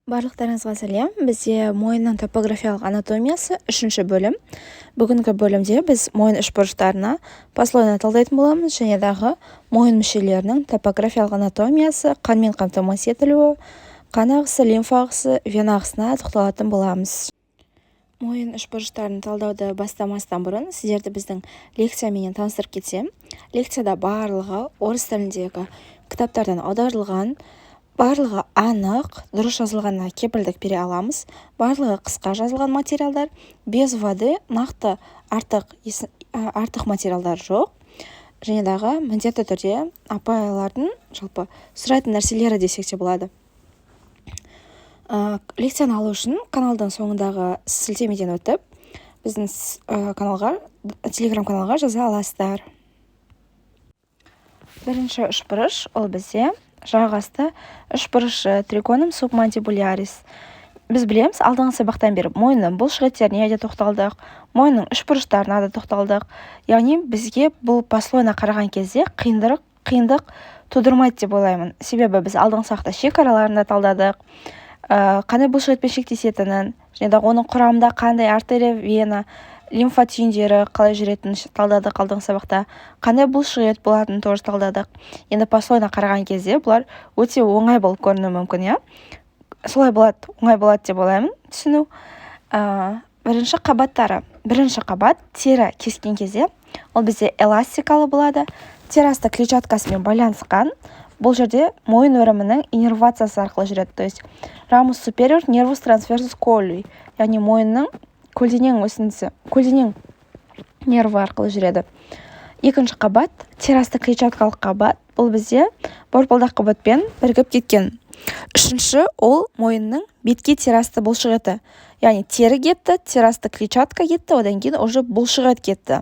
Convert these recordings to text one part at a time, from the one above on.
Барлықтарыңызға сәлем! Бізде мойынның топографиялық анатомиясы, үшінші бөлім. Бүгінгі бөлімде біз мойын үшбұрыштарына послойно талдайтын боламыз және дағы мойын мүшелерінің топографиялық анатомиясы, қанмен қамтамасыз етілуі, қан ағысы, лимфа ағысы, вена ағысына тоқталатын боламыз. Мойын үшбұрыштарын талдауды бастамастан бұрын сіздерді біздің лекцияменен таныстырып кетсем. Лекцияда барлығы орыс тіліндегі кітаптардан аударылған, барлығы анық, дұрыс жазылғанына кепілдік бере аламыз. Барлығы қысқа жазылған материалдар, без воды, нақты, артық материалдар жоқ. Және дағы міндетті түрде апайлардың жалпы сұрайтын нәрселері десек те болады. Лекцияны алу үшін каналдың соңындағы сілтемеден өтіп, біздің каналға, телеграм каналға жаза аласыздар. Бірінші үшбұрыш ол бізде жақ асты үшбұрышы, тригонум субмандибулярис. Біз білеміз, алдыңғы сабақтан бері мойынның бұлшықеттеріне де тоқталдық, мойынның үшбұрыштарына да тоқталдық. Яғни бізге бұл послойно қараған кезде қиындық тудырмайды деп ойлаймын. Себебі біз алдыңғы сабақта шекараларын да талдадық, қандай бұлшықетпен шектесетінін және де оның құрамында қандай артерия, вена, лимфа түйіндері қалай жүретінін талдадық. Алдыңғы сабақта қандай бұлшықет болатынын тоже талдадық. Енді послойно қараған кезде бұлар өте оңай болып көрінуі мүмкін, иә, солай болады, оңай болады деп ойлаймын түсіну. Бірінші қабаттары. Бірінші қабат тері кескен кезде ол бізде эластикалы болады, тері асты клетчаткасымен байланысқан. Бұл жерде мойын өрімінің иннервациясы арқылы жүреді, то есть ramus superior nervus transversus colli, яғни мойынның көлденең өсіндісі, көлденең нерві арқылы жүреді. Екінші қабат тері асты клетчаткалық қабат, бұл бізде борпылдақ қабатпен бірігіп кеткен. Үшінші ол мойынның беткей теріасты бұлшық еті, яғни тері кетті, теріасты клетчатка кетті, одан кейін уже бұлшық ет кетті.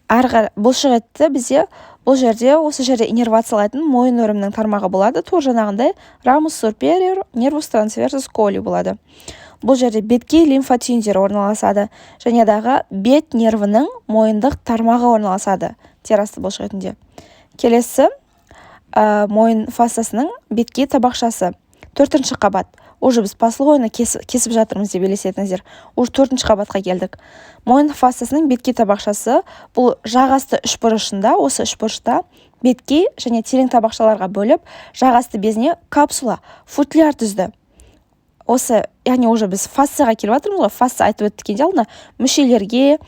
Ары бұлшық етті бізде бұл жерде, осы жерде иннервациялайтын мойын өрімінің тармағы болады, тура жаңағындай ramus superior nervus transversus colli болады. Бұл жерде беткей лимфа түйіндері орналасады және дағы бет нервінің мойындық тармағы орналасады теріасты бұлшық етінде. Келесі мойын фасциясының беткей табақшасы, төртінші қабат. Уже біз послойно кесіп жатырмыз деп елестетіңіздер, уже төртінші қабатқа келдік. Мойын фасциясының беткей табақшасы бұл жақ асты үшбұрышында, осы үшбұрышта беткей және терең табақшаларға бөліп, жақ асты безіне капсула, футляр түзді осы. Яғни уже біз фасцияға келіп жатырмыз ғой. Фасция айтып өттік енді алдында мүшелерге.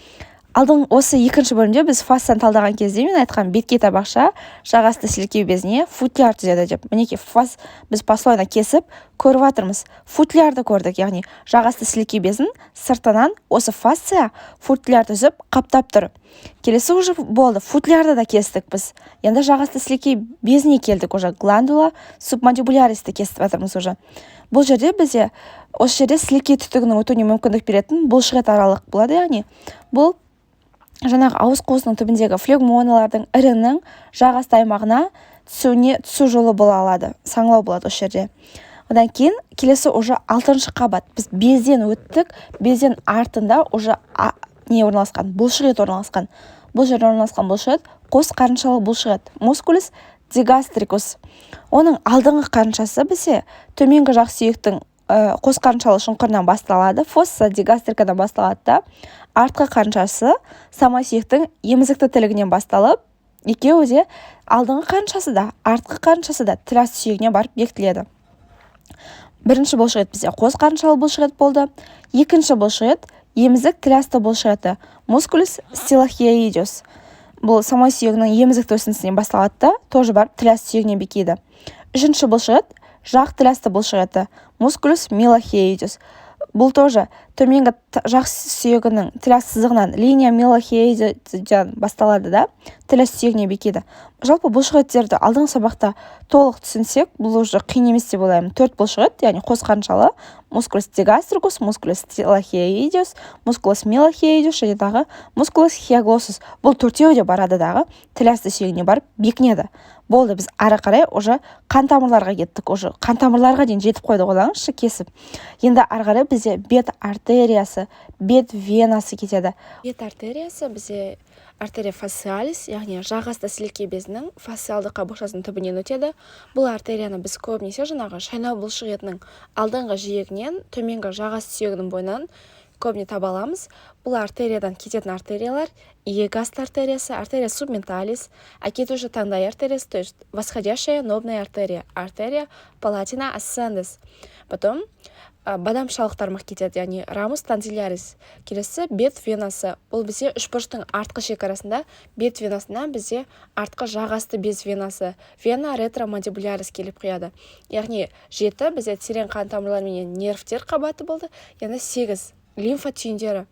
Алдың осы екінші бөлімде біз фасцияны талдаған кезде мен айтқан, беткей табақша жақ асты сілекей безіне футляр түзеді деп. Мінекей, біз послойно кесіп көріп жатырмыз, футлярды көрдік. Яғни жақ асты сілекей безін сыртынан осы фасция футляр түзіп қаптап тұр. Келесі уже болды, футлярды да кестік біз. Енді жақ асты сілекей безіне келдік, уже гландула субмандибуляристі кесіп жатырмыз. Уже бұл жерде бізде осы жерде сілекей түтігінің өтуіне мүмкіндік беретін бұлшықет аралық болады. Яғни бұл жаңағы ауыз қуысының түбіндегі флегмоналардың, іріңнің жақ асты аймағына түсу жолы бола алады, саңылау болады осы жерде. Одан кейін келесі уже алтыншы қабат. Біз безден өттік, безден артында уже не орналасқан? Бұлшық ет орналасқан. Бұл жерде орналасқан бұлшық ет қос қарыншалы бұлшық ет, мускулус дигастрикус. Оның алдыңғы қарыншасы бізде төменгі жақ сүйектің қос қарыншалы шұңқырынан басталады, фосса дигастрикадан басталады да, артқы қарыншасы самай сүйектің емізікті тілігінен басталып, екеуі де, алдыңғы қарыншасы да, артқы қарыншасы да тіл асты сүйегіне барып бекітіледі. Бірінші бұлшықет бізде қос қарыншалы бұлшықет болды. Екінші бұлшықет емізік тіл асты бұлшық еті, мускулус стилохиоидеус. Бұл самай сүйегінің емізікті өсіндісінен басталады да, тоже барып тіл асты сүйегіне бекиді. Үшінші бұлшықет жақ тіл асты бұлшық еті, мускулус милохиоидеус. Бұл тоже төменгі жақ сүйегінің тіл асты сызығынан, линия милохиоидеан басталады да, тіл асты сүйегіне бекиді. Жалпы бұлшық еттерді алдыңғы сабақта толық түсінсек, бұл уже қиын емес деп ойлаймын. Төрт бұлшық ет, яғни қос қарыншалы, мускулус дигастрикус, мускулус стилохиоидеус, мускулус милохиоидеус және тағы мускулус хиоглоссус. Бұл төртеуі де барады дағы, тіл асты сүйегіне барып бекінеді. Болды, біз ары қарай уже қан тамырларға кеттік, уже қан тамырларға дейін жетіп қойдық, ойлаңызшы, кесіп. Енді ары қарай бізде бет артериясы, бет венасы кетеді. Бет артериясы бізде Arteria facialis, яғни жақ асты сілекей безінің фасциалды қабықшасының түбінен өтеді. Бұл артерияны біз көбінесе жаңағы шайнау бұлшық етінің алдыңғы жиегінен, төменгі жақ асты сүйегінің бойынан көбіне таба аламыз. Бұл артериядан кететін артериялар: иек асты артериясы, arteria submentalis, әкетуші таңдай артериясы, то есть восходящая нобная артерия, arteria palatina ascendens. Потом бадамшалық тармақ кетеді, яғни ramus tonsillaris. Келесі бет венасы. Бұл бізде үшбұрыштың артқы шекарасында, бет венасынан бізде артқы жақ асты без венасы, vena retromandibularis келіп құяды. Яғни жеті бізде терең қан тамырлар менен нервтер қабаты болды. Енді сегіз лимфа түйіндері.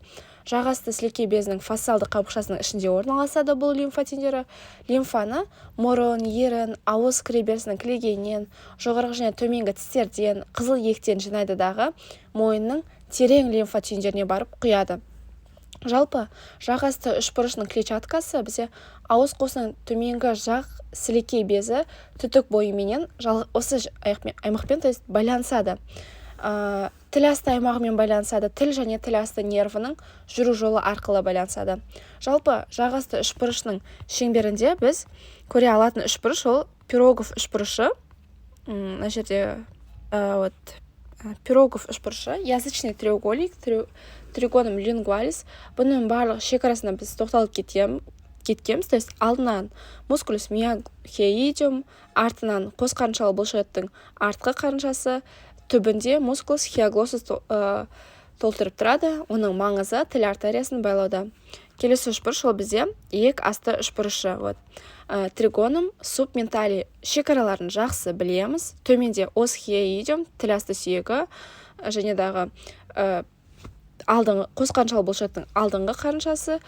Жақ асты сілекей безінің фасциалды қабықшасының ішінде орналасады. Бұл лимфа түйіндері лимфаны мұрын, ерін, ауыз кіреберісінің кілегейінен, жоғарғы және төменгі тістерден, қызыл иектен жинайды дағы, мойынның терең лимфа түйіндеріне барып құяды. Жалпы жақ асты үшбұрышының клетчаткасы бізде ауыз қуысының төменгі жақ сілекей безі түтік бойыменен, осы аймақпен, то есть байланысады, тіл асты аймағымен байланысады, тіл және тіл асты нервінің жүру жолы арқылы байланысады. Жалпы жақ асты үшбұрышының шеңберінде біз көре алатын үшбұрыш ол Пирогов үшбұрышы. Мына жерде вот Пирогов үшбұрышы, язычный треугольник, trigonum lingualis. Бұның барлық шекарасына біз тоқталып кеткенбіз, то есть алдынан musculus mylohyoideus, артынан қос қарыншалы бұлшықеттің артқы қарыншасы, түбінде musculus hyoglossus толтырып тұрады. Оның маңызы тіл артериясын байлауда. Келесі үшбұрыш ол бізде иек асты үшбұрышы, вот trigonum submentale. Шекараларын жақсы білеміз: төменде os hyoideum, тіл асты сүйегі және дағы алдыңғы қос қарыншалы бұлшықеттің алдыңғы қарыншасы,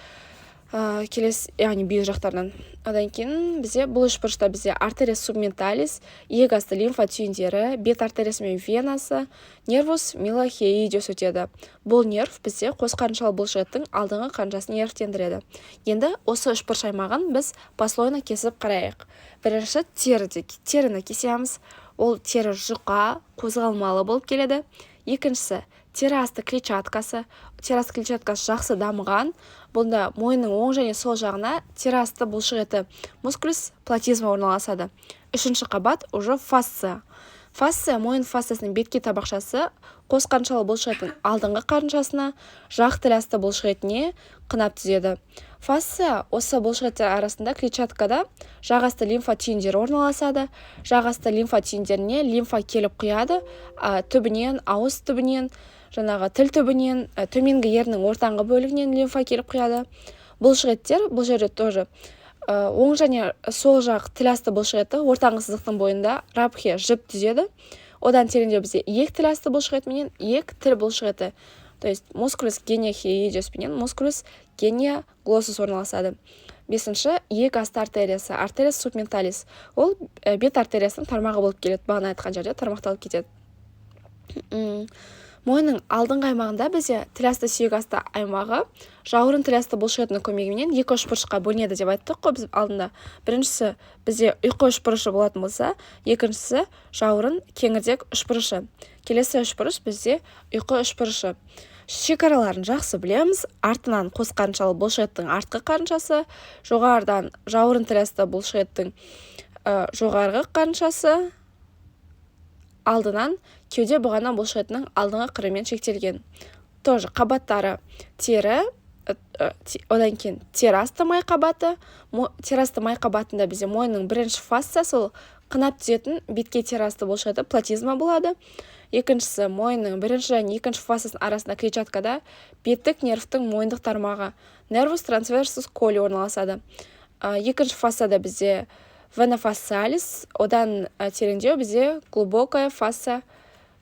келесі, яғни бүйір жақтарынан. Одан кейін бізде бұл үшбұрышта бізде arteria submentalis, иек асты лимфа түйіндері, бет артериясы мен венасы, nervus mylohyoideus өтеді. Бұл нерв бізде қос қарыншалы бұлшықеттің алдыңғы қарыншасын нервтендіреді. Енді осы үшбұрыш аймағын біз послойно кесіп қарайық. Бірінші теріні кесеміз. Ол тері жұқа, қозғалмалы болып келеді. Екіншісі тері асты клетчаткасы. Тері асты клетчаткасы жақсы дамыған. Бұнда мойынның оң және сол жағына тері асты бұлшық еті, musculus platysma орналасады. Үшінші қабат уже фасция. Фасция, мойын фасциясының беткей табақшасы қос қарыншалы бұлшық еттің алдыңғы қарыншасына, жақ тіл асты бұлшық етіне қынап түзеді. Фасция осы бұлшық еттер арасында, клетчаткада жақ асты лимфа түйіндері орналасады. Жақ асты лимфа түйіндеріне лимфа келіп құяды түбінен, ауыз түбінен, жаңағы тіл түбінен, төменгі еріннің ортаңғы бөлігінен лимфа келіп құяды. Бұлшық еттер бұл жерде тоже оң және сол жақ тіл асты бұлшық еті ортаңғы сызықтың бойында рапхе жіп түзеді. Одан тереңдеу бізде иек тіл асты бұлшық еті менен иек тіл бұлшық еті, то есть musculus geniohyoideus пенен musculus genioglossus орналасады. Бесінші иек асты артериясы, arteria submentalis. Ол бет артериясының тармағы болып келеді, бағана айтқан жерде тармақталып кетеді. Мойынның алдыңғы аймағында бізде тіл асты сүйек асты аймағы жауырын тіл асты бұлшық етінің көмегіменен екі үшбұрышқа бөлінеді деп айттық қой біз алдында. Біріншісі бізде ұйқы үшбұрышы болатын болса, екіншісі жауырын кеңірдек үшбұрышы. Келесі үшбұрыш бізде ұйқы үшбұрышы. Шекараларын жақсы білеміз: артынан қос қарыншалы бұлшық еттің артқы қарыншасы, жоғарыдан жауырын тіл асты бұлшық еттің жоғарғы қарыншасы, алдынан кеуде бұғана бұлшық етінің алдыңғы қырымен шектелген. Тоже қабаттары: тері, одан кейін тері асты май қабаты. Тері асты май қабатында бізде мойынның бірінші фасциясы, ол қынап түзетін беткей тері асты бұлшық еті, платизма болады. Екіншісі мойынның бірінші және екінші фасциясының арасында, клетчаткада беттік нервтің мойындық тармағы, nervus transversus colli орналасады. Екінші фасцияда бізде vena facialis, одан тереңдеу бізде глубокая фасция,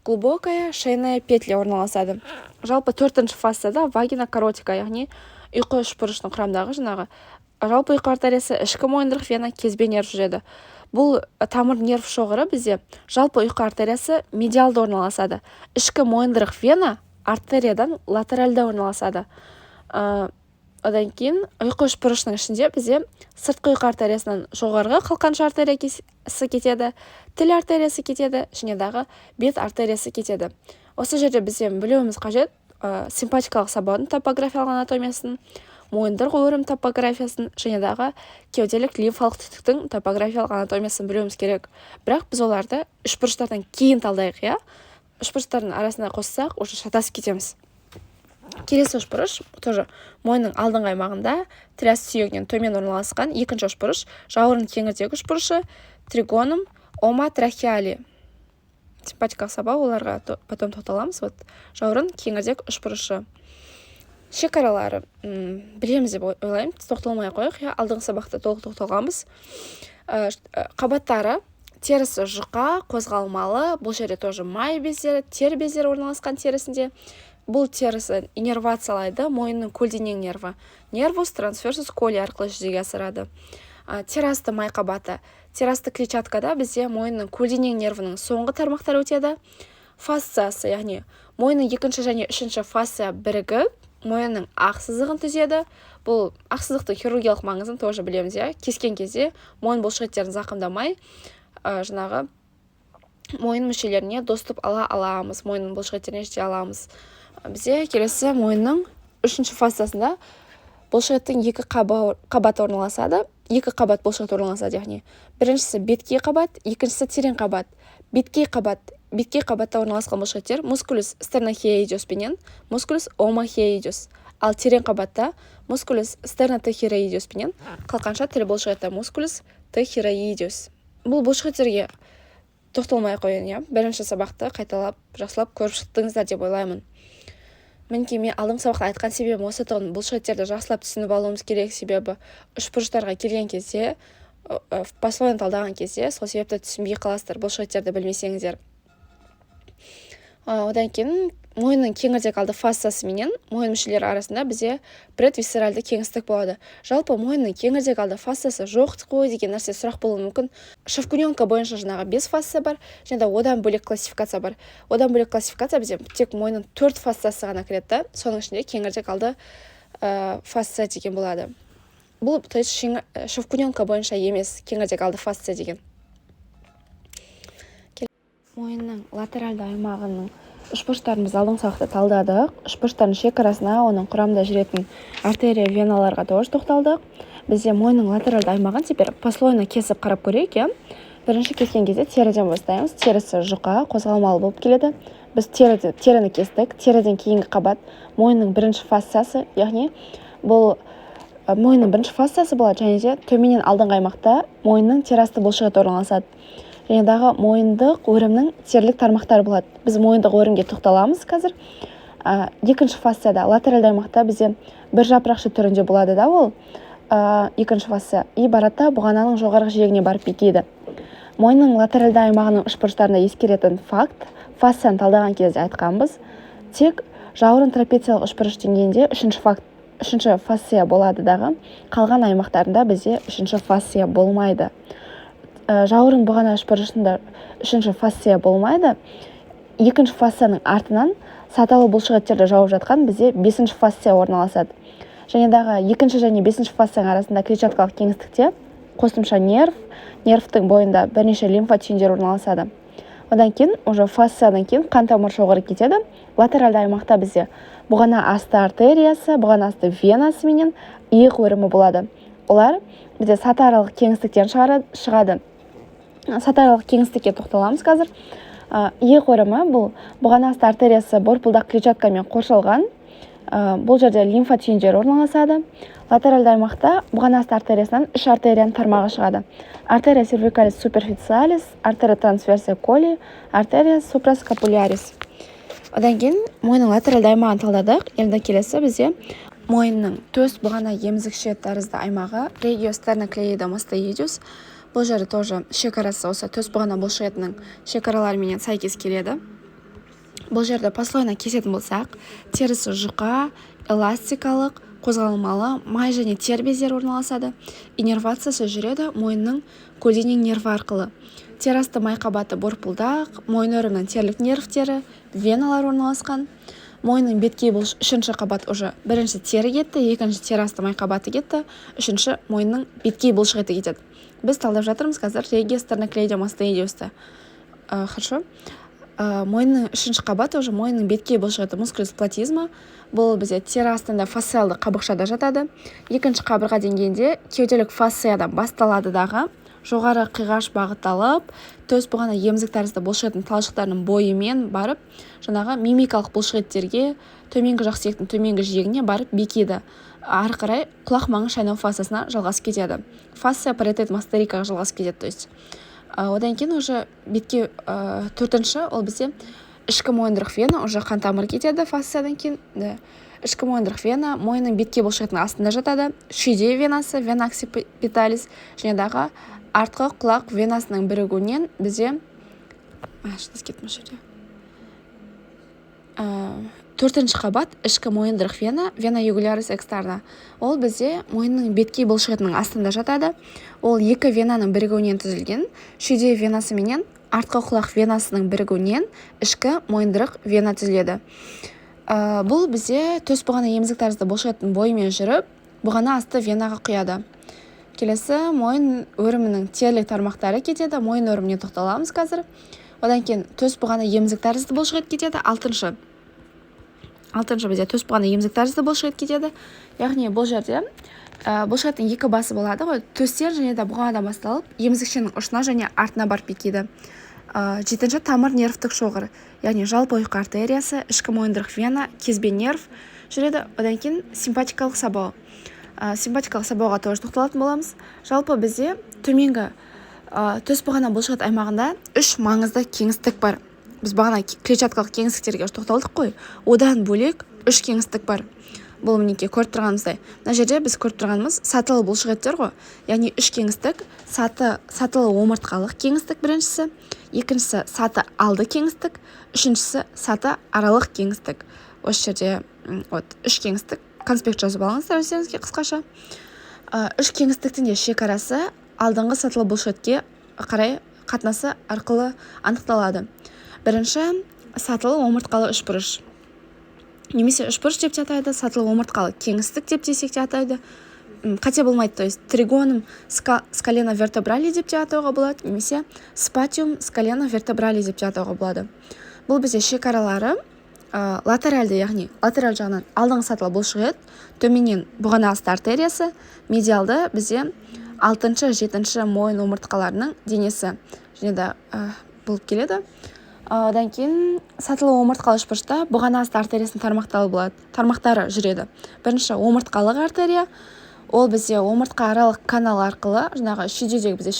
глубокая шейная петля орналасады. Жалпы төртінші фасцияда vagina carotica, яғни ұйқы үшбұрыштың құрамындағы жаңағы жалпы ұйқы артериясы, ішкі мойындырық вена, кезбе нерв жүреді. Бұл тамыр нерв шоғыры бізде жалпы ұйқы артериясы медиалды орналасады, ішкі мойындырық вена артериядан латеральда орналасады. Одан кейін ұйқы үшбұрышының ішінде бізде сыртқы ұйқы артериясынан жоғарғы қалқанша артериясы кетеді, тіл артериясы кетеді және дағы бет артериясы кетеді. Осы жерде бізде білуіміз қажет симпатикалық сабаудың топографиялық анатомиясын. Мойындық өрім топографиясын және дағы кеуделік лимфалық түтіктің топографиялық анатомиясын білуіміз керек. Бірақ біз оларды үшбұрыштардан кейін талдайық, иә. Үшбұрыштардың арасына қоссақ, уже шатасып кетеміз. Келесі үшбұрыш тоже мойынның алдыңғы аймағында, тіласты сүйегінен төмен орналасқан екінші үшбұрыш — жауырын кеңірдек үшбұрышы, тригонум омотрахеали. Симпатикалық сабау, оларға потом тоқталамыз. Вот, жауырын кеңірдек үшбұрышы шекаралары білеміз деп ойлаймын, тоқталмай ақ қояйық, иә, алдыңғы сабақта толық тоқталғанбыз. Қабаттары: терісі жұқа, қозғалмалы. Бұл жерде тоже май бездері, тер бездері орналасқан терісінде. Бұл терісі иннервациялайды мойынның көлденең нерві, nervus transversus colli арқылы жүзеге асырады. Теріасты май қабаты, теріасты клетчаткада бізде мойынның көлденең нервінің соңғы тармақтары өтеді. Фасциясы, яғни мойынның екінші және үшінші фасция бірігіп, мойынның ақ сызығын түзеді. Бұл ақ сызықтың хирургиялық маңызын тоже білеміз, иә. Кескен кезде мойын бұлшықеттерін зақымдамай, жаңағы мойын мүшелеріне доступ ала аламыз, мойын бұлшықеттеріне жете аламыз. Бізде келесі мойынның үшінші фасциясында бұлшықеттің екі қабаты орналасады, екі қабат бұлшықет орналасады, яғни біріншісі беткей қабат, екіншісі терең қабат. Беткей қабатта орналасқан бұлшықеттер musculus sternohyoideus пенен musculus omohyoideus, ал терең қабатта musculus sternothyroideus пенен қалқанша тіл бұлшықеті, musculus thyroideus. Бұл бұлшықеттерге тоқталмай ақ қояйын, иә, бірінші сабақты қайталап, жақсылап көріп шықтыңыздар деп ойлаймын. Мінекей, мен алдыңғы сабақта айтқан себебім осы тұғын: бұлшықеттерді жақсылап түсініп алуымыз керек, себебі үшбұрыштарға келген кезде, послойно талдаған кезде сол себепті түсінбей қаласыздар бұлшықеттерді білмесеңіздер. Одан кейін мойынның кеңірдек алды фасциясы менен мойын мүшелері арасында бізде предвисцеральды кеңістік болады. Жалпы, мойынның кеңірдек алды фасциясы жоқ қой деген нәрсе сұрақ болуы мүмкін. Шевкуненко бойынша жаңағы бес фасция бар және де одан бөлек классификация бар. Одан бөлек классификация бізде тек мойынның төрт фасциясы ғана кіреді да, соның ішінде кеңірдек алды фасция деген болады. Бұл, то есть, Шевкуненко бойынша емес кеңірдек алды фасция деген. Мойынның латеральды аймағының үшбұрыштарын біз алдыңғы сабақта талдадық. Үшбұрыштардың шекарасына, оның құрамында жүретін артерия, веналарға тоже тоқталдық. Бізде мойынның латеральды аймағын теперь послойно кесіп қарап көрейік, иә. Бірінші кескен кезде теріден бастаймыз. Терісі жұқа, қозғалмалы болып келеді. Біз теріні кестік. Теріден кейінгі қабат мойынның бірінші фасциясы, яғни бұл мойынның бірінші фасциясы болады және де төменнен алдыңғы аймақта мойынның теріасты бұлшықеті орналасады және дағы мойындық өрімнің терілік тармақтары болады. Біз мойындық өрімге тоқталамыз қазір. Екінші фасцияда, латеральды аймақта бізде бір жапырақша түрінде болады да, ол екінші фасция и барады да, бұғананың жоғарғы жиегіне барып бекиді. Мойынның латеральды аймағының үшбұрыштарында ескеретін факт: фасцияны талдаған кезде айтқанбыз, тек жауырын трапециялық үшбұрыш деңгейінде үшінші факт, үшінші фасция болады дағы, қалған аймақтарында бізде үшінші фасция болмайды. Жауырын бұғана үшбұрышында үшінші фасция болмайды. Екінші фасцияның артынан саталы бұлшықеттерді жауып жатқан бізде бесінші фасция орналасады және дағы екінші және бесінші фасцияның арасында клетчаткалық кеңістікте қосымша нерв, нервтің бойында бірнеше лимфа түйіндері орналасады. Одан кейін уже фасциядан кейін қан тамыр шоғыры кетеді. Латеральды аймақта бізде бұғана асты артериясы, бұғана асты венасы менен иық өрімі болады. Олар бізде сатыаралық кеңістіктен шығады. Сатыаралық кеңістікке тоқталамыз қазір. Иық өрімі — бұл бұғана асты артериясы борпылдақ клетчаткамен қоршалған. Бұл жерде лимфа түйіндері орналасады. Латеральды аймақта бұғана асты артериясынан үш артерияның тармағы шығады: arteria cervicalis superficialis, arteria transversa colli, arteria suprascapularis. Одан кейін мойынның латеральды аймағын талдадық. Енді келесі бізде мойынның төс бұғана емізікше тәрізді аймағы, regio sternocleidomastoideus. Бұл жерде тоже шекарасы осы төс бұғана бұлшықетінің шекараларыменен сәйкес келеді. Бұл жерде послойно кесетін болсақ, терісі жұқа, эластикалық, қозғалмалы, май және тер бездері орналасады. Иннервациясы жүреді мойынның көлденең нерві арқылы. Теріасты май қабаты борпылдақ, мойын өрімінің терлік нервтері, веналар орналасқан. Мойынның беткей, бұл үшінші қабат уже. Бірінші тері кетті, екінші теріасты май қабаты кетті, үшінші мойынның беткей бұлшық еті кетеді. Біз талдап жатырмыз қазір regio sternocleidomastoideus ты. Хорошо. Мойынның үшінші қабаты уже мойынның беткей бұлшықеті, мускулус платизма. Бұл бізде тері астында, фасциалды қабықшада жатады. Екінші қабырға деңгейінде кеуделік фасциядан басталады дағы, жоғары қиғаш бағыт алып, төс бұғана емізік тәрізді бұлшықеттің талшықтарының бойымен барып, жаңағы мимикалық бұлшықеттерге, төменгі жақ сүйектің төменгі жиегіне барып бекиді. Ары қарай құлақ маңы шайнау фасциясына жалғасып кетеді, фасция парието-мастерикаға жалғасып кетеді. То есть одан кейін уже бетке төртінші, ол бізде ішкі мойындырық вена. Уже қан тамыры кетеді фасциядан кейін, да. Ішкі мойындырық вена мойынның бетке бұлшықетінің астында жатады. Шүйде венасы, вена оксипиталис, және дағы артқы құлақ венасының бірігуінен бізде, шатасып кеттім осы жерде. Төртінші қабат, ішкі мойындырық вена, вена югулярис экстерна. Ол бізде мойынның беткей бұлшықетінің астында жатады. Ол екі венаның бірігуінен түзілген. Шүйде венасы менен артқы құлақ венасының бірігуінен ішкі мойындырық вена түзіледі. Бұл бізде төс бұғана емізік тәрізді бұлшықеттің бойымен жүріп, бұғана асты венаға құяды. Келесі мойын өрімінің терілік тармақтары кетеді. Мойын өріміне тоқталамыз қазір. Одан кейін төс бұғана емізік тәрізді бұлшықет кетеді. Алтыншы бізде төс бұғана емізік тәрізді бұлшықет кетеді. Яғни бұл жерде бұлшықеттің екі басы болады ғой, төстен және де бұғанадан басталып, емізікшенің ұшына және артына барып бекиді. Жетінші тамыр нервтік шоғыр, яғни жалпы ұйқы артериясы, ішкі мойындырық вена, кезбе нерв жүреді. Одан кейін симпатикалық сабау. Симпатикалық сабауға тоже тоқталатын боламыз. Жалпы бізде төменгі төс бұғана бұлшықет аймағында үш маңызды кеңістік бар. Біз бағана клетчаткалық кеңістіктерге тоқталдық қой, одан бөлек үш кеңістік бар. Бұл, мінекей, көріп тұрғанымыздай, мына жерде біз көріп тұрғанымыз сатылы бұлшықеттер ғой. Яғни үш кеңістік: сатылы омыртқалық кеңістік біріншісі, екіншісі саты алды кеңістік, үшіншісі саты аралық кеңістік. Осы жерде, вот, үш кеңістік. Конспект жазып алыңыздар өздеріңізге қысқаша. Үш кеңістіктің де шекарасы алдыңғы сатылы бұлшықетке қарай қатынасы арқылы анықталады. Бірінші сатылы омыртқалы үшбұрыш немесе үшбұрыш деп те атайды, сатылы омыртқалы кеңістік деп десек те атайды, қате болмайды. То есть тригонум скалено-вертебрали деп те атауға болады немесе спатиум скалено-вертебрали деп те атауға болады. Бұл бізде шекаралары латеральды, яғни латераль жағынан алдыңғы сатылы бұлшықет, төменнен бұғана асты артериясы, медиалды бізде алтыншы, жетінші мойын омыртқаларының денесі және де болып келеді. Одан кейін сатылы омыртқалы үшбұрышта бұғана асты артериясының тармақтары болады, тармақтары жүреді. Бірінші омыртқалық артерия. Ол бізде омыртқа аралық канал арқылы, жаңағы шүйдедегі, бізде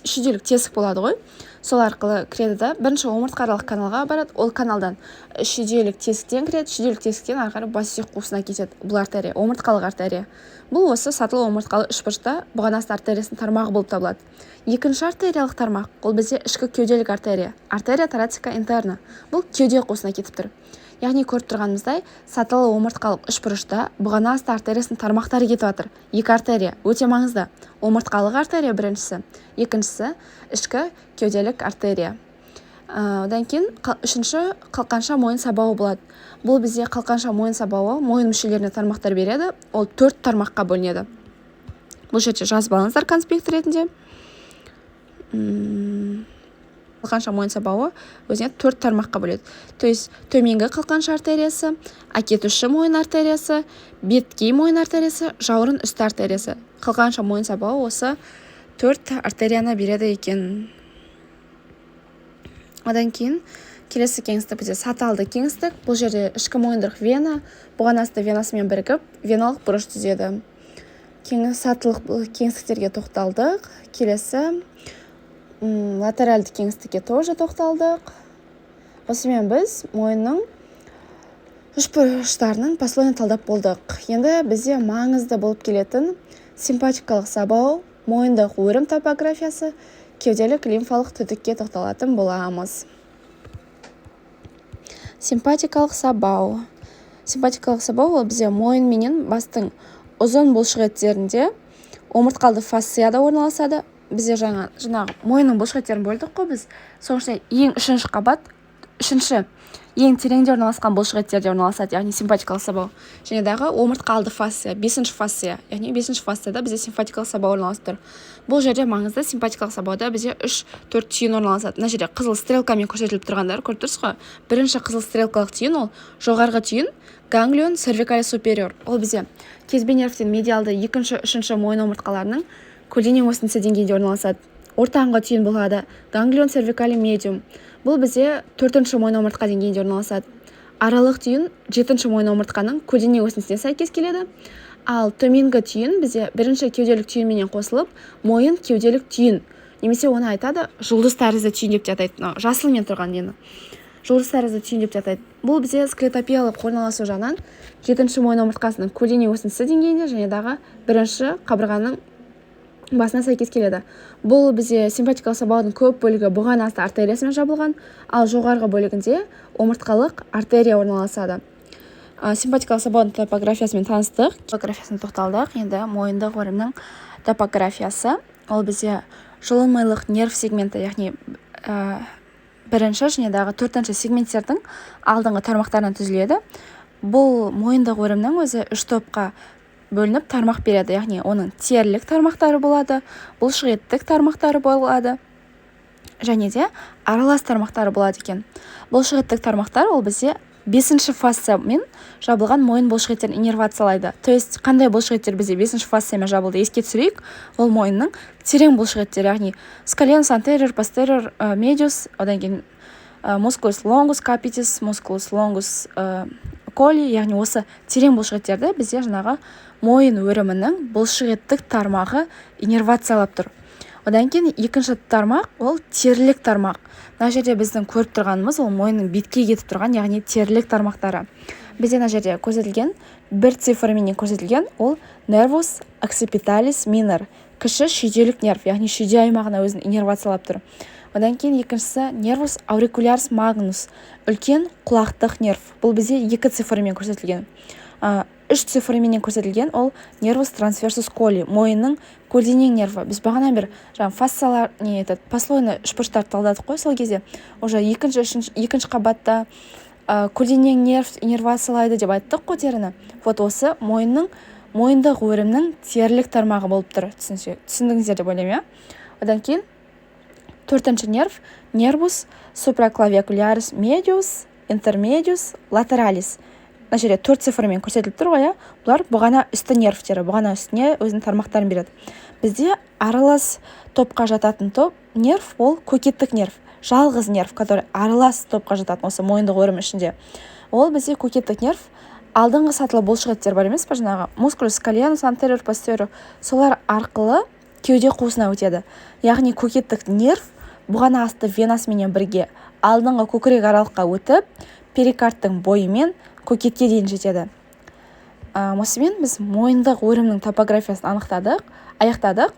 шүйделік тесік болады ғой, сол арқылы кіреді да, бірінші омыртқа аралық каналға барады. Ол каналдан шүйделік тесіктен кіреді, шүйделік тесіктен ары қарай бас сүйек қуысына кетеді. Бұл артерия омыртқалық артерия. Бұл осы сатылы омыртқалы үшбұрышта бұғана асты артериясының тармағы болып табылады. Екінші артериялық тармақ, ол бізде ішкі кеуделік артерия, артерия торацика интерна. Бұл кеуде қуысына кетіп тұр. Яғни көріп тұрғанымыздай, сатылы омыртқалық үшбұрышта бұғана асты артериясының тармақтары кетіп жатыр. Екі артерия өте маңызды: омыртқалық артерия біріншісі, екіншісі ішкі кеуделік артерия. Одан кейін үшінші қалқанша мойын сабауы болады. Бұл бізде қалқанша мойын сабауы мойын мүшелеріне тармақтар береді. Ол төрт тармаққа бөлінеді. Бұл жерде жазып алыңыздар конспект ретінде. Қалқанша мойын сабауы өзіне төрт тармаққа бөледі, то есть төменгі қалқанша артериясы, әкетуші мойын артериясы, беткей мойын артериясы, жауырын үсті артериясы. Қалқанша мойын сабауы осы төрт артерияны береді екен. Одан кейін келесі кеңістік бізде саты алды кеңістік. Бұл жерде ішкі мойындырық вена бұғана асты венасымен бірігіп, веналық бұрыш түзеді. Сатылық кеңістіктерге тоқталдық. Келесі латеральды кеңістікке тоже тоқталдық. Осымен біз мойынның үшбұрыштарының послойно талдап болдық. Енді бізде маңызды болып келетін симпатикалық сабау, мойындық өрім топографиясы, кеуделік лимфалық түтікке тоқталатын боламыз. Симпатикалық сабау. Симпатикалық сабау ол бізде мойын менен бастың ұзын бұлшықеттерінде, омыртқалды фасцияда орналасады. Бізде жаңа жаңағы мойынның бұлшықеттерін бөлдік қой біз, соның ішінде ең үшінші қабат, Үшінші ең тереңде орналасқан бұлшық еттерде орналасады, яғни симпатикалық сабау. Және дағы омыртқа алды фасция, бесінші фасция, яғни бесінші фасцияда бізде симпатикалық сабау орналасып тұр. Бұл жерде маңызды, симпатикалық сабауда бізде үш, төрт түйін орналасады. Мына жерде қызыл стрелкамен көрсетіліп тұрғандар көріп тұрсыз ғой. Бірінші қызыл стрелкалық түйін, ол жоғарғы түйін, ganglion cervicalis superior. Ол бізде кезбе нервтен медиалды екінші, үшінші мойын омыртқаларының көлденең өсіндісі деңгейінде орналасады. Ортаңғы түйін болады ganglion cervicale medium. Бұл бізде төртінші мойын омыртқа деңгейінде орналасады. Аралық түйін жетінші мойын омыртқаның көлденең өсіндісіне сәйкес келеді. Ал төменгі түйін бізде бірінші кеуделік түйінменен қосылып, мойын кеуделік түйін немесе оны айтады, жұлдыз тәрізді түйін деп те атайды. Мынау жасылмен тұрған нені жұлдыз тәрізді түйін деп те атайды. Бұл бізде скелетопиялық орналасу жағынан жетінші мойын омыртқасының көлденең өсіндісі деңгейінде және дағы бірінші қабырғаның басына сәйкес келеді. Бұл бізде симпатикалық сабаудың көп бөлігі бұғана асты артериясымен жабылған, ал жоғарғы бөлігінде омыртқалық артерия орналасады. Симпатикалық сабаудың топографиясымен таныстық, топографиясына тоқталдық. Енді мойындық өрімнің топографиясы. Ол бізде жұлын-милық нерв сегменті, яғни бірінші және дағы төртінші сегменттердің алдыңғы тармақтарынан түзіледі. Бұл мойындық өрімнің өзі үш топқа бөлініп тармақ береді, яғни оның терілік тармақтары болады, бұлшықеттік тармақтары болады және де аралас тармақтары болады екен. Бұлшықеттік тармақтар, ол бізде бесінші фасциямен жабылған мойын бұлшықеттерін иннервациялайды. То есть қандай бұлшықеттер бізде бесінші фасциямен жабылды, еске түсірейік. Ол мойынның терең бұлшықеттері, яғни scalenus anterior, posterior, medius, одан кейін musculus longus capitis, musculus longus colli. Яғни осы терең бұлшықеттерді бізде жаңағы мойын өрімінің бұлшықеттік тармағы иннервациялап тұр. Одан кейін екінші тармақ, ол терілік тармақ. Мына жерде біздің көріп тұрғанымыз, ол мойынның бетке кетіп тұрған, яғни терілік тармақтары. Бізде мына жерде көрсетілген, бір цифрменен көрсетілген, ол nervus occipitalis minor, кіші шүйделік нерв, яғни шүйде аймағына өзін иннервациялап тұр. Одан кейін екіншісі nervus auricularis magnus, үлкен құлақтық нерв. Бұл бізде екі цифрмен көрсетілген. Үш цифрменен көрсетілген, ол nervus transversus colli, мойынның көлденең нерві. Біз бағанадан бері жаңағы фасциялар, не этот послойный үшбұрыштарды талдадық қой. Сол кезде уже екінші, үшінші, екінші қабатта көлденең нерв иннервациялайды деп айттық қой теріні. Вот осы мойынның, мойындық өрімнің терілік тармағы болып тұр. Түсіндіңіздер деп ойлаймын, иә. Одан кейін төртінші нерв, nervus supraclavicularis medius, intermedius, lateralis. Мына жерде төрт цифрмен көрсетіліп тұр ғой, иә. Бұлар бұғана үсті нервтері, бұғана үстіне өзінің тармақтарын береді. Бізде аралас топқа жататын топ нерв, ол көкеттік нерв. Жалғыз нерв, который аралас топқа жататын осы мойындық өрім ішінде, ол бізде көкеттік нерв. Алдыңғы сатылы бұлшық бар емес па, жаңағы musculus scalenus anterior, posterior, солар арқылы кеуде қуысына өтеді. Яғни көкеттік нерв бұғана асты венасыменен бірге алдыңғы көкірек аралыққа өтіп, перикардтың бойымен көкетке дейін жетеді. Осымен біз мойындық өрімнің топографиясын анықтадық, аяқтадық.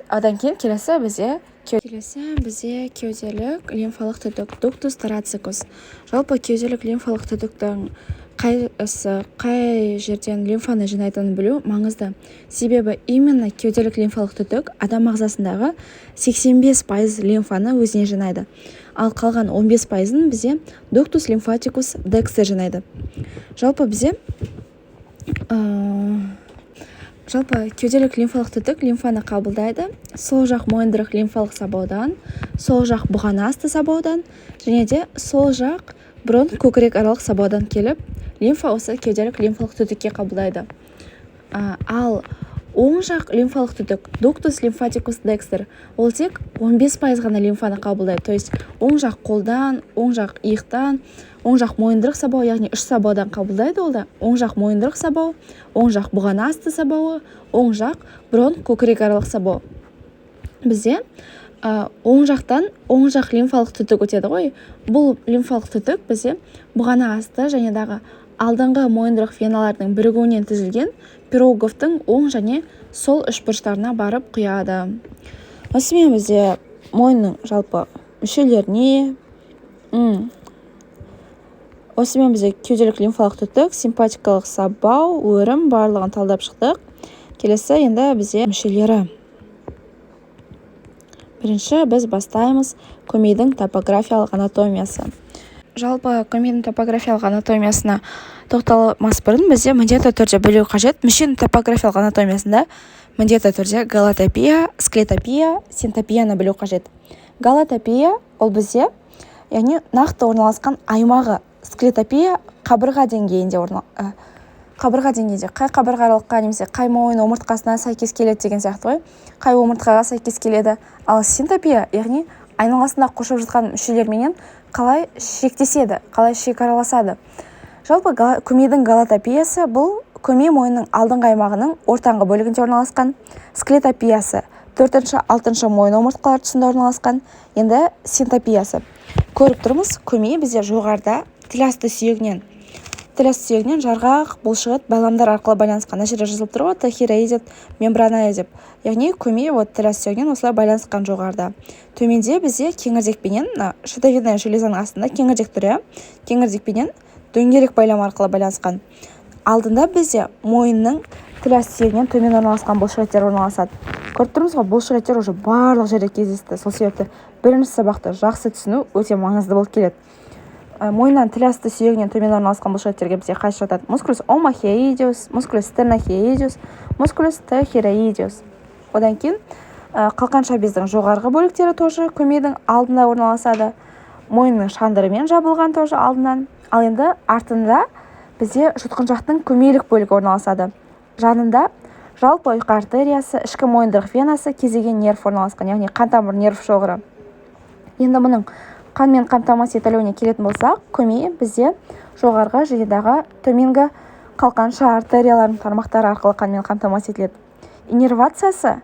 Одан кейін келесі бізде кеуделік лимфалық түтік, ductus thoracicus. Жалпы кеуделік лимфалық түтіктің қайсы, қай жерден лимфаны жинайтынын білу маңызды, себебі именно кеуделік лимфалық түтік адам ағзасындағы 85% лимфаны өзіне жинайды, ал қалған 15%-ын бізде ductus lymphaticus dexter жинайды. Жалпы кеуделік лимфалық түтік лимфаны қабылдайды сол жақ мойындырық лимфалық сабаудан, сол жақ бұғана асты сабаудан және де сол жақ бронх көкірек аралық сабаудан келіп, лимфа осы кеуделік лимфалық түтікке қабылдайды. Ал оң жақ лимфалық түтік, ductus lymphaticus dexter, ол тек 15% ғана лимфаны қабылдайды. То есть оң жақ қолдан, оң жақ иықтан, оң жақ мойындырық сабау, яғни үш сабаудан қабылдайды. Ол да оң жақ мойындырық сабау, оң жақ бұғана асты сабауы, оң жақ бронх көкірек аралық сабау. Бізде оң жақтан оң жақ лимфалық түтік өтеді ғой. Бұл лимфалық түтік бізде бұғана асты және дағы алдыңғы мойындырық веналардың бірігуінен түзілген Пироговтың оң және сол үшбұрыштарына барып құяды. Осымен бізде мойынның жалпы мүшелеріне, осымен бізде кеуделік лимфалық түтік, симпатикалық сабау, өрім, барлығын талдап шықтық. Келесі енді бізде мүшелері. Бірінші біз бастаймыз көмейдің топографиялық анатомиясы. Жалпы көмейдің топографиялық анатомиясына тоқталмас бұрын бізде міндетті түрде білу қажет: мүшенің топографиялық анатомиясында міндетті түрде галотопия, склетопия, синтопияны білу қажет. Галотопия ол бізде, яғни, нақты орналасқан аймағы. Склетопия қабырға деңгейінде, қай қабырға аралыққа немесе қай мойын омыртқасына сәйкес келеді деген сияқты ғой, қай омыртқаға сәйкес келеді. Ал синтопия, яғни, айналасында қоршап жатқан мүшелерменен қалай шектеседі, қалай шекараласады. Жалпы, көмейдің галотопиясы бұл көмей мойнының алдыңғы аймағының ортаңғы бөлігінде орналасқан. Склетопиясы төртінші, алтыншы мойын омыртқалар тұсында орналасқан. Енді синтопиясы. Көріп тұрмыз, көмей бізде жоғарыда тіл асты сүйегінен жарғақ бұлшықет байламдар арқылы байланысқан. Мына жерде жазылып тұр ғой, Т хироидет мембраная деп. Яғни көмей вот тіл асты сүйегінен осылай байланысқан жоғарыда. Төменде бізде кеңірдекпенен, мына щитовидная железаның астында кеңірдек тұр, иә, кеңірдекпенен дөңгелек байлам арқылы байланысқан. Алдында бізде мойынның тіл асты сүйегінен төмен орналасқан бұлшықеттер орналасады. Көріп тұрмыз ғой, бұлшықеттер уже барлық жерде кездесті. Сол себепті бірінші сабақты жақсы түсіну өте маңызды болып келеді. Мойыннан, тіл асты сүйегінен төмен орналасқан бұлшықеттерге бізде қайсы жатады? Musculus omohyoideus, musculus sternohyoideus, musculus thyroideus. Одан кейін қалқанша бездің жоғарғы бөліктері тоже көмейдің алдында орналасады, мойынның шандырымен жабылған тоже алдынан. Ал енді артында бізде жұтқыншақтың көмейлік бөлігі орналасады. Жанында жалпы ұйқы артериясы, ішкі мойындырық венасы, кезеген нерв орналасқан, яғни қан тамыр нерв шоғыры. Енді мұның қанмен қамтамасыз етілуіне келетін болсақ, көмей бізде жоғарғы және дағы төменгі қалқанша артерияларының тармақтары арқылы қанмен қамтамасыз етіледі. Иннервациясы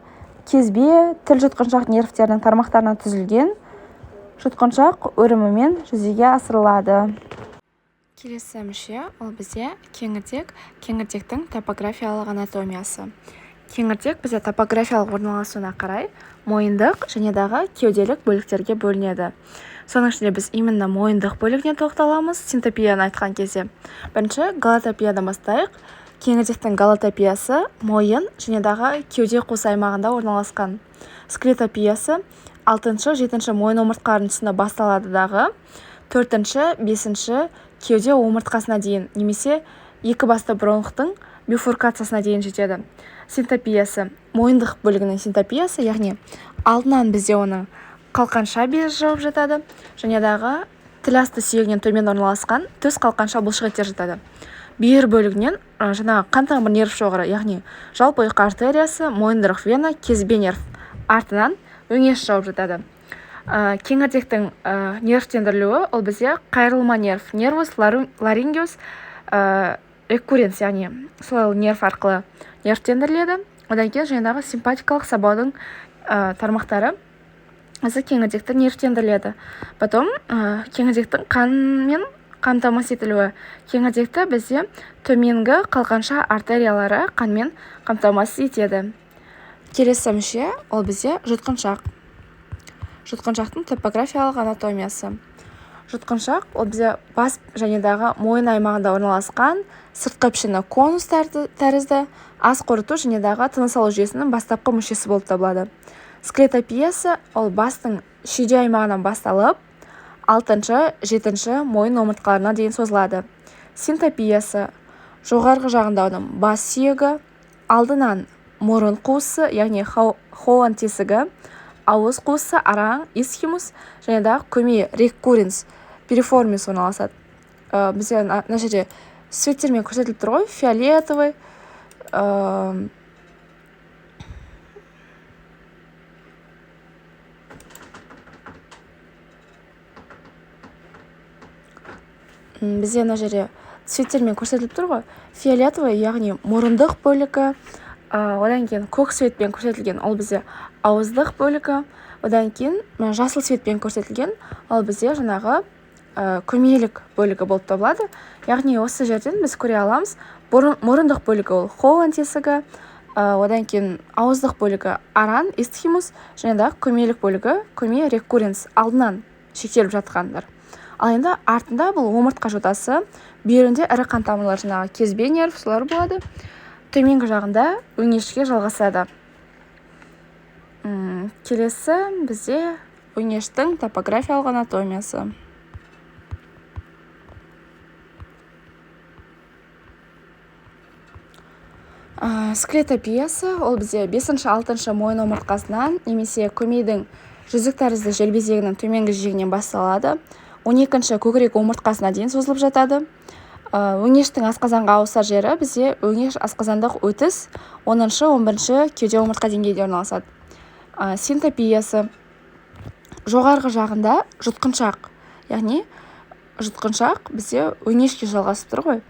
кезбе, тіл, жұтқыншақ нервтерінің тармақтарынан түзілген жұтқыншақ өрімімен жүзеге асырылады. Келесі мүше ол бізде кеңірдек. Кеңірдектің топографиялық анатомиясы. Кеңірдек бізде топографиялық орналасуына қарай мойындық және дағы кеуделік бөліктерге бөлінеді. Соның ішінде біз именно мойындық бөлігіне тоқталамыз синтопияны айтқан кезде. Бірінші галотопиядан бастайық. Кеңірдектің галотопиясы мойын және дағы кеуде қуысы аймағында орналасқан. Склетопиясы алтыншы, жетінші мойын омыртқаларының тұсында басталады дағы, төртінші, бесінші кеуде омыртқасына дейін немесе екі басты бронхтың бифуркациясына дейін жетеді. Синтопиясы, мойындық бөлігінің синтопиясы, яғни алдынан бізде оның қалқанша безі жауып жатады және дағы тіл асты сүйегінен төмен орналасқан төс қалқанша бұлшықеттер жатады. Бүйір бөлігінен жаңағы қан тамыр нерв шоғыры, яғни жалпы ұйқы артериясы, мойындырық вена, кезбе нерв, артынан өңеш жауып жатады. Кеңірдектің нервтендірілуі ол бізде қайырылма нерв, nervus laryngis recurrens, яғни сол нерв арқылы нервтендіріледі. Одан кейін жаңағы симпатикалық сабаудың тармақтары осы кеңірдекті нервтендіріледі. Потом кеңірдектің қанмен қамтамасыз етілуі. Кеңірдекті бізде төменгі қалқанша артериялары қанмен қамтамасыз етеді. Келесі мүше ол бізде жұтқыншақ. Жұтқыншақтың топографиялық анатомиясы. Жұтқыншақ ол бізде бас және дағы мойын аймағында орналасқан, сыртқы пішіні конус тәрізді, ас қорыту және дағы тыныс алу жүйесінің бастапқы мүшесі болып табылады. Склетопиясы ол бастың шүйде аймағынан басталып, алтыншы, жетінші мойын омыртқаларына дейін созылады. Синтопиясы жоғарғы жағында оның бас сүйегі, алдынан мұрын қуысы, яғни Хоан тесігі, ауыз қуысы, араң, isthmus және дағы көмей recurrens piriformis орналасады. Бізде мына жерде цветтермен көрсетіліп тұр ғой, фиолетовый, бізде мына жерде цветтермен көрсетіліп тұр ғой. Фиолетовый, яғни мұрындық бөлігі, одан кейін көк цветпен көрсетілген ол бізде ауыздық бөлігі, одан кейін жасыл цветпен көрсетілген ол бізде жаңағы көмейлік бөлігі болып табылады. Яғни осы жерден біз көре аламыз: мұрындық бөлігі ол Хоан тесігі, одан кейін ауыздық бөлігі аран, isthmus және дағы көмейлік бөлігі көмей recurrens, алдынан шектеліп жатқандар. Ал енді артында бұл омыртқа жотасы, бүйірінде ірі қан тамырлар, жаңағы кезбе нерв, солар болады. Төменгі жағында өңешке жалғасады. Келесі бізде өңештің топографиялық анатомиясы. Склетопиясы ол бізде 5-6 мойын омыртқасынан немесе көмейдің жүзік тәрізді желбезегінің төменгі жиегінен басталады. 12-ші көкірек омыртқасына дейін созылып жатады. Өңештің асқазанға ауысар жері бізде өңеш асқазандық өтіс 10-шы 11-ші кеуде омыртқа деңгейінде орналасады. Синтопиясы жоғарғы жағында жұтқыншақ, яғни жұтқыншақ бізде өңешке жалғасып тұр ғой.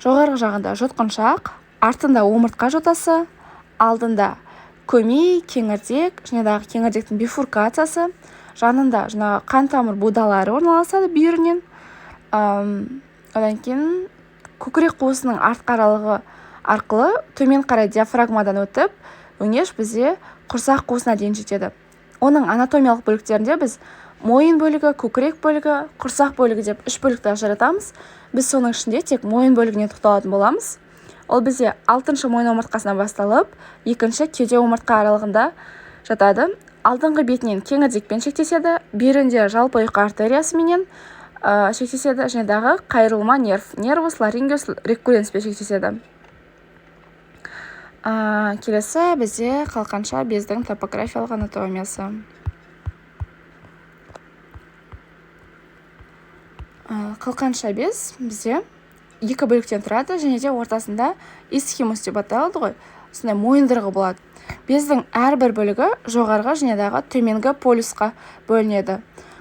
Жоғарғы жағында жұтқыншақ, артында омыртқа жотасы, алдында көмей, кеңірдек, және дағы кеңірдектің бифуркациясы, жанында жаңағы қан тамыр будалары орналасады бүйірінен. Одан кейін көкірек қуысының артқы аралығы арқылы төмен қарай диафрагмадан өтіп, өңеш бізде құрсақ қуысына дейін жетеді. Оның анатомиялық бөліктерінде біз мойын бөлігі, көкірек бөлігі, құрсақ бөлігі деп үш бөлікті ажыратамыз. Біз соның ішінде тек мойын бөлігіне тоқталатын боламыз. Ол бізде 6-шы мойын омыртқасынан басталып, 2-ші кеуде омыртқа аралығында жатады. Алдыңғы бетінен кеңірдекпен шектеседі, бүйірінде жалпы ұйқы артериясыменен шектеседі, және дағы қайырылма нерв, нервус ларингеус рекурренспен шектеседі. Келесі бізде қалқанша бездің топографиялық анатомиясы. Қалқанша без бізде екі бөліктен тұрады, және де ортасында исхимус деп аталады ғой, сондай мойындырығы болады. Бездің әрбір бөлігі жоғарғы және дағы төменгі полюсқа бөлінеді.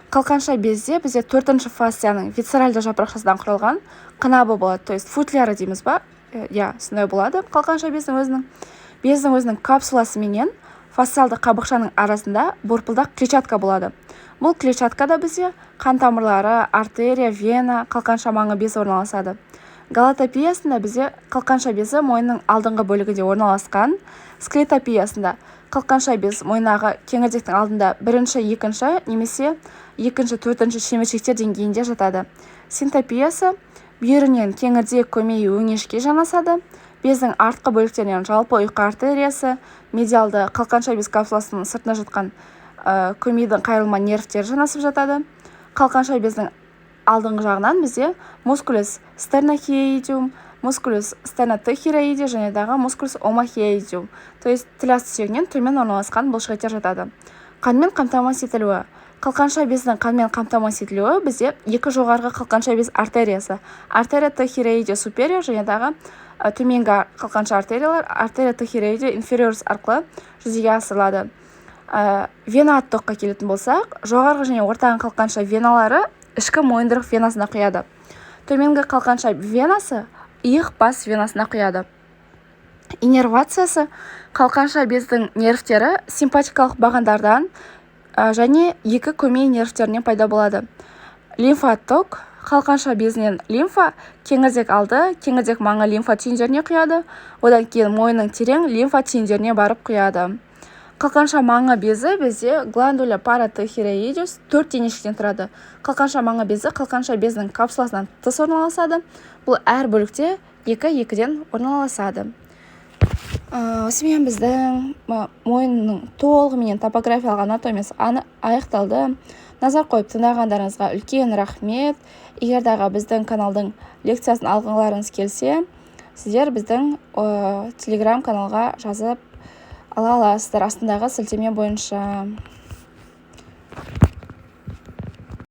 Қалқанша безде бізде 4-ші фасцияның висцеральды жапырақшасынан құралған қынабы болады, то есть футляры дейміз ба? Иә, сондай болады қалқанша бездің өзінің. Бездің өзінің капсуласы менен фасциалды қабықшаның арасында борпылдақ клетчатка болады. Бұл клетчаткада бізде қан тамырлары, артерия, вена, қалқанша маңы безі орналасады. Галатопиясында бізде қалқанша безі мойынның алдыңғы бөлігінде орналасқан. Склетопиясында қалқанша без мойнағы кеңірдектің алдында 1-ші, 2-ші немесе 2-ші, 4-ші шеміршектер деңгейінде жатады. Синтопиясы бүйірінен кеңірдек, көмей, өңешке жанасады. Бездің артқы бөліктерінен жалпы ұйқы артериясы, медиалды қалқанша без капсуласының сыртына жатқан көмейдің қайырылма нервтері жанасып жатады. Қалқанша бездің алдыңғы жағынан бізде мускулус стернохиоидеум, мускулус стернотохироидеум және дағы мускулус омохиоидеум, то есть тіл асты сүйегінен төмен орналасқан бұлшықеттер жатады. Қанмен қамтамасыз етілуі. Қалқанша бездің қанмен қамтамасыз етілуі бізде екі жоғарғы қалқанша без артериясы, артерия тохироидеа супериор және дағы төменгі қалқанша артериялар, артерия тохироидеа инфериорис арқылы жүзеге асырылады. Вена оттокқа келетін болсақ, жоғарғы және ортаңғы қалқанша веналары ішкі мойындырық венасына құяды. Төменгі қалқанша венасы иық бас венасына құяды. Иннервациясы. Қалқанша бездің нервтері симпатикалық бағандардан және екі көмей нервтерінен пайда болады. Лимфаток. Қалқанша безінен лимфа кеңірдек алды, кеңірдек маңы лимфа түйіндеріне құяды. Одан кейін мойынның терең лимфа түйіндеріне барып құяды. Қалқанша маңы безі безде гландуля паратихироидеус 4 денешіктен тұрады. Қалқанша маңы безі қалқанша безінің капсуласынан тыс орналасады. Бұл әр бөлікте 2-2-ден орналасады. Осымен біздің мойынның толығыменен топографиялық анатомиясы аяқталды. Назар қойып тыңдағандарыңызға үлкен рахмет. Егер дағы біздің каналдың лекциясын алғыларыңыз келсе, сіздер біздің телеграм каналға жазып ала аласыздар астындағы сілтеме бойынша.